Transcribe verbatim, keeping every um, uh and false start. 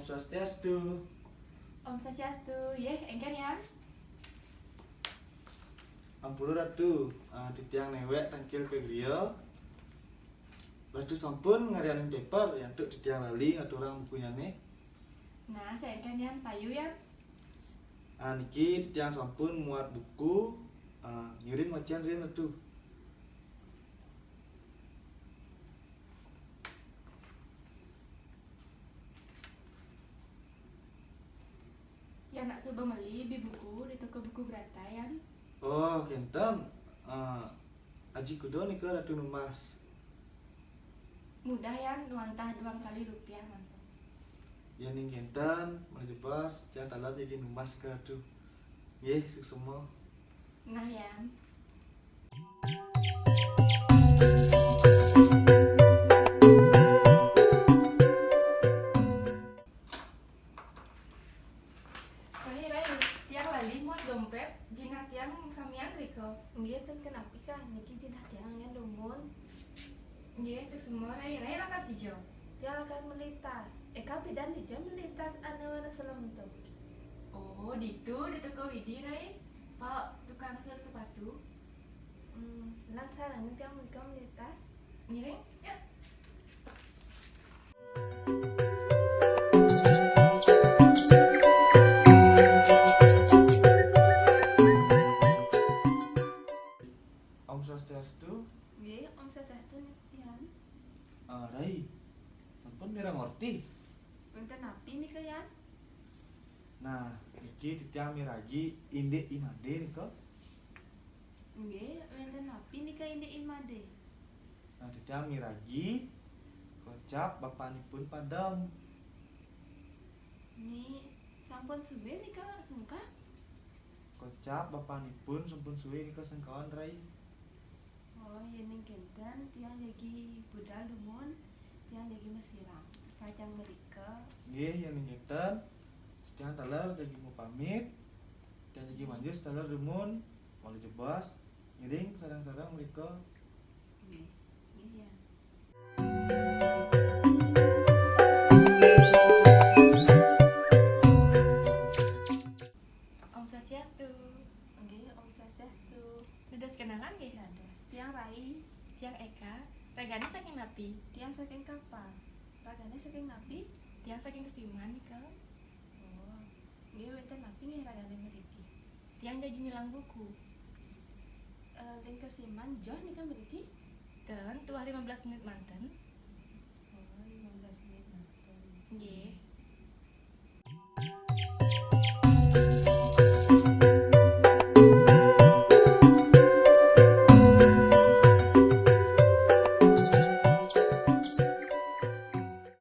Swastiastu. Om Swastiastu. Yeh, engken, Yan? Ampura Ratu, ah, titiang newek tangkil ka griya. Ratu sampun ngaryanin paper, yan antuk titiang lali ngaturang bukunyane. Nah, saengken, Yan, payu, Yan. Ah, niki titiang sampun muat buku, ah, ngiring macan riin Ratu. Yan nak suba meli bi buku di toko buku Brata, Yan? Oh, kenten. Ah, aji kuda nika Ratu numbas. Mudah, Yan, nu antah duang kali rupiah mantun. Yening kenten, malih jebos, tiang taler jagi numbas nika Ratu. Nggih, suksema. Nah, Yan. Rai, Rai, tiang lali muat dompet, jinah tiang samian rika. Nggih, ten kenapi kah, niki jinah tiang anggen dumun. Nggih, suksema, Rai, Rai lakar dija? Tiang lakar meli tas. Eka pidan dija meli tas ane warna selem tu? Oh, ditu, di toko Widi, Rai. Pak tukang sul sepatu. Hmm, lan sareng tiang mrika meli tas. Ngiring, yuk. Om Swastiastu. Nggih, Om Swastiastu, Yan. Ah, Rai, sampun mireng orti? Wenten napi nika, Yan? Nah, niki titiang miragi indik I Made nika. Nggih, wenten napi nika indik I Made? Nah, titiang miragi kocap bapanipun padem. Ni sampun suwe nika sengkak? Kocap bapanipun sampun suwe nika sengkaon, Rai. Oh, yening kenten, tiang jagi budal dumun, tiang jagi masirang. Kajeng mrika. Nggih, yening kenten, tiang taler jagi mupamit, tiang jagi manjus taler dumun, malih jebos, ngiring sareng-sareng mrika. Nggih, nggih, Yan. Om Swastiastu. Nggih, Om Swastiastu. Dados kenalan nggih? Dados. Tiang Rai. Tiang Eka. Ragane saking napi? Tiang saking Kapar. Ragane saking napi? Tiang saking Kesiman nika. Oh. Nggih, wenten napi nggih ragane mriki? Tiang jagi nyelang buku. Eh, teng Kesiman joh nika mriki? Ten, tuah lima belas menit manten. Oh, lima belas menit manten. Nggih.